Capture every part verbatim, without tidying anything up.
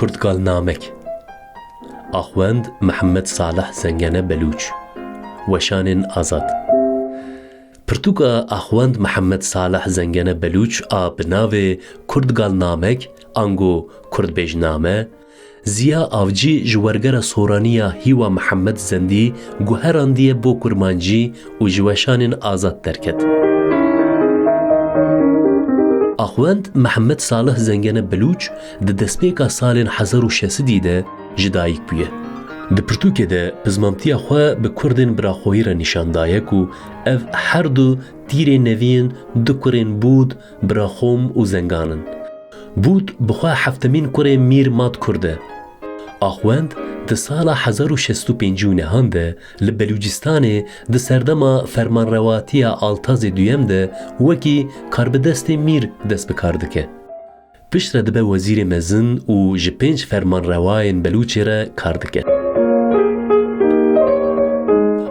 Kurdgalnamek. Axwend Mihemed Salih Zengene Belûç. Weşanên azad. Pirtûka Axwend Mihemed Salih Zengene Belûç a bi navê Kurdgalnamek ango Kurdbêjname, Ziya Avcî ji wergera Soraniya Hîwa Mihemed Zendî guherandiye bo kurmancî û ji weşanên azad derket. Axwend Mihemed Salih Zengene Belûç di destpêka salên hezar û şeş sedî de ji dayik bûye. Di pirtûkê de pizmamtiya xwe bi kurdên biraxoyî re nîşan daye ku ev her du tîrê nevîn du kurên Bûd, Biraxom û Zengan in. Bûd bi xwe heftemîn kurê Mîr Mat Kurd e. Axwend di sala hezar û şeş sed û pêncî û nehan de li Belûcistanê di serdema fermanrewatiya Altazê Duyem de wekî karbidestê mîr dest bi kar dike. Piştre dibe wezîrê mezin û ji pênc fermanrewayên Belûçê re kar dike.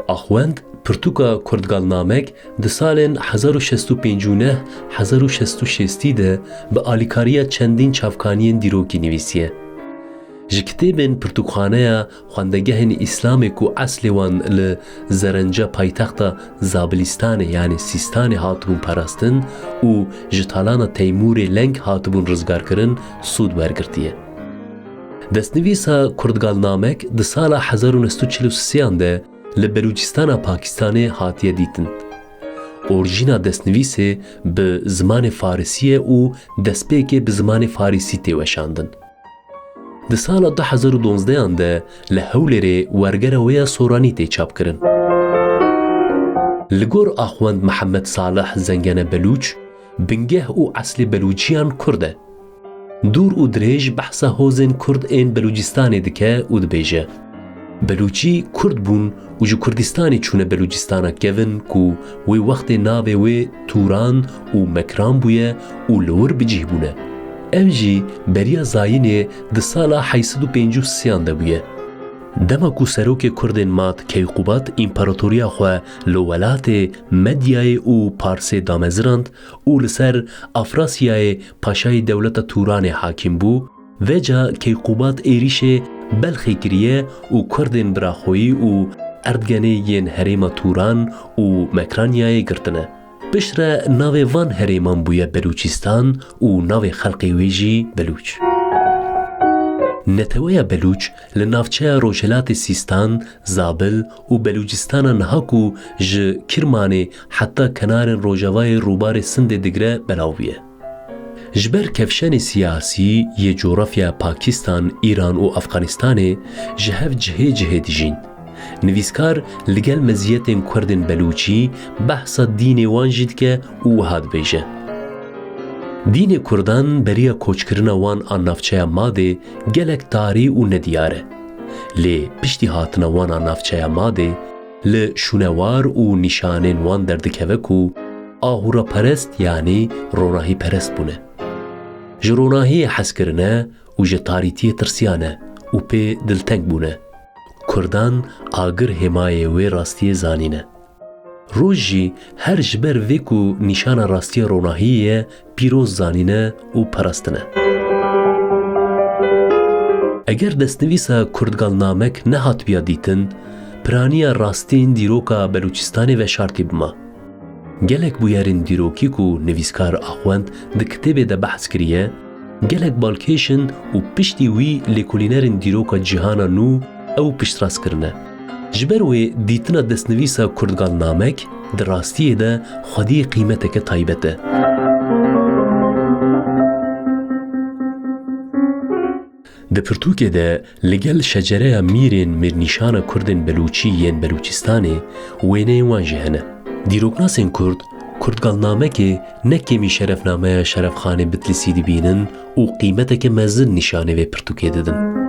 Axwend pirtûka Kurdgalnamek di salên hezar û şeş sed û pêncî û neh hezar û şeş sed û şêstî de bi alîkariya çendîn çavkaniyên dîrokî nivîsiye. Ji kitêbên pirtûkxaneya xwendegehên Îslamê ku eslê wan li Zerenca paytexta Zabilistanê, yanî Sîstanê hatibûn parastin û ji talana Teymûrê Leng hatibûn rizgarkirin, sûd wergirtiye. Destnivîsa Kurdgalnamek di sala hezar û neh sed û çil û sêyan de li Belûcistana Pakistanê hatiye dîtin. Orjîna destnivîsê bi zimanê farisî ye û destpêkê bi zimanê farisî tê weşandin. Di sala du hezar û donzdehan de li Hewlêrê wergera wê ya soranî tê çapkirin. Li gor Axwend Mihemed Salih Zengene Belûç, bingeh û eslê Belûçiyan kurd e. Dûr û dirêj behsa hozên kurd ên Belûcistanê dike û dibêje, Belûçî kurd bûn û ji Kurdistanê çûne Belûcistana kevin ku wê wextê navê wê Tûran û Mekran bûye û li wir bi cih bûne. Ev jî beriya zayînê di sala heyt sed û pêncî û sêyan de bûye. Dema ku serokê kurdên mat Keyqûbat împaratoriya xwe li welatê Medyayê û Parsê damezirand û li ser Afrasyayê paşayê dewleta Tûranê hakîm bû, vêca Keyqûbat êrîşê Belxê kiriye û kurdên biraxoyî û erdgenê yên herêma Tûran û Mekranyayê girtine. Piştre navê van herêman bûye Belûçîstan û navê xelkê wê jî Belûç. Neteweya Belûç li navçeya Rojhilatê Sîstan, Zabil û Belûcistana niha ku ji Kirmanê heta kenarên rojavayê rûbarê Sindê digire belav bûye. Ji ber kevşenê siyasî yê cografya Pakistan, Îran û Afganistanê ji hev cihê cihê dijîn. Nivîskar li gel meziyetên kurdên Belûçî behsa dînê wan jî dike û wiha dibêje, Dînê kurdan beriya koçkirina wan a navçeya Madê gelek tarî û nediyar e. Lê piştî hatina wan a navçeya Madê, li şûnewar û nîşanên wan derdikeve ku ahûraperest yanî ronahîperest bûne. Ji ronahiyê hez kirine û ji tarîtiyê tirsiyane û pê dilteng bûne. Kurdan agir hêmayê wê rastiyê zanîne. Roj jî her ji ber vê ku nîşana rastiya ronahiyê ye, pîroz zanîne û parastine. Eger destnivîsa Kurdgalnamek nehatbiya dîtin, piraniya rastîn dîroka Belûçistanê veşartî bima. Gelek bûyerên dîrokî ku nivîskar Axwend di kitêbê de behs kiriye, gelek balkêş in û piştî wî lêkolînerên dîroka cîhana nû ew piştrast kirine. Ji ber wê dîtina destnivîsa Kurdgalnamek di rastiyê de xwedî qîmeteke taybet e. Di pirtûkê de li gel şecereya mîrên mîrnîşana kurdên Belûçî yên Belûçistanê wêneyên wan jî hene. Dîroknasên kurd Kurdgalnamekê ne kêmî şerefnameya Şerefxanê Bitlîsî dibînin û qîmeteke mezin nîşanê vê pirtûkê didin.